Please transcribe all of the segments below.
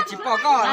Tsis pom koj.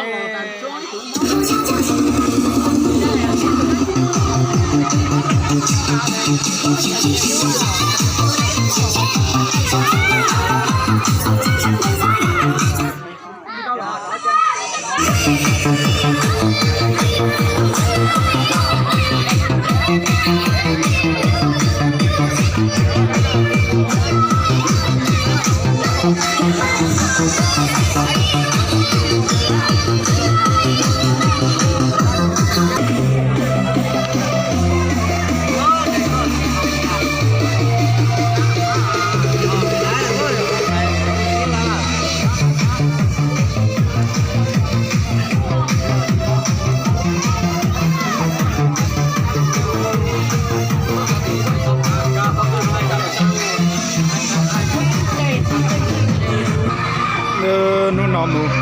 Hnub no mus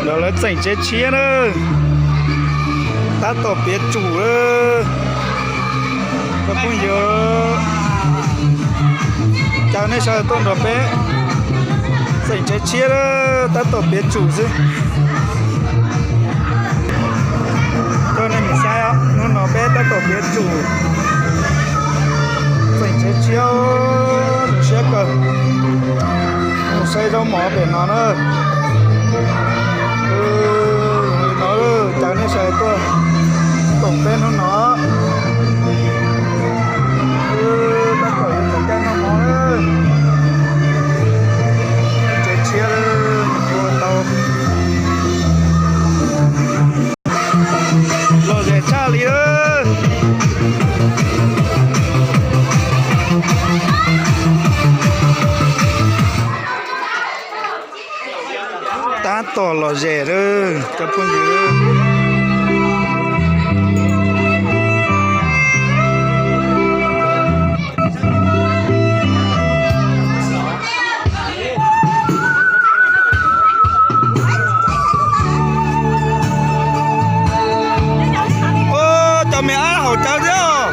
nrog lawv txeem tsev tshiab na, tab tom piav tsum lawm. Cov phooj ywg, caw nej sawv daws tuaj nrog peb txeem tsev tshiab lawm, tab tom piav tsum xwb. Coj nej mus saib, hnub no peb tab tom piav tsum txeem tsev tshiab, zoo siab kawg. Mus saib zaub mov pem no na. Li no, caw nej sawv daws tuaj koom peb hnub no. Tab tom yuav txog caij noj mov na. Tsev tshiab ua tau lom zem tshaj li lawm. Tab tom lom zem lawm cov phooj ywg. Cov me ab haus cawv thiab.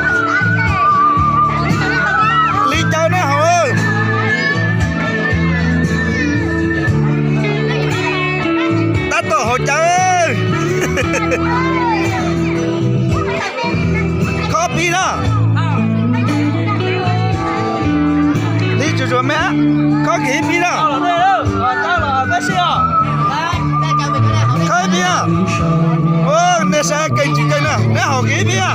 Li cawv neb haus. Tab tom haus cawv. Khob pib na. Li tsuas tsuas me ab, khob kiag ib pib na. Khob ib pib na. Nej saib keej tsis keej na, neb haus kiag ib pib na.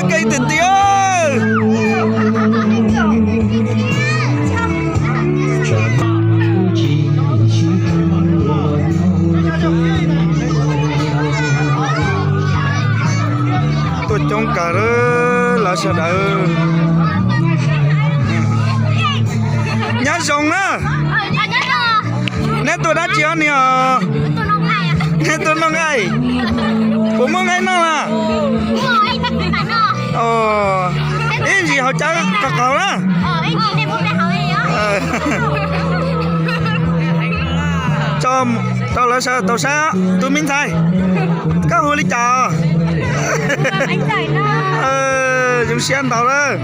Keej tiag tiag. Tuaj coob kawg lawv sawv daws. Nyob zoo na. Neb tuaj dab tsi os niam? Neb tuaj noj nqaij. Puas muaj nqaij noj na? Ib ntsis haus cawv qaug qaug na. Rau lawv sawv daws tau saib, tus me ntxhais, koj hu li cas? Zoo siab ntau lawm.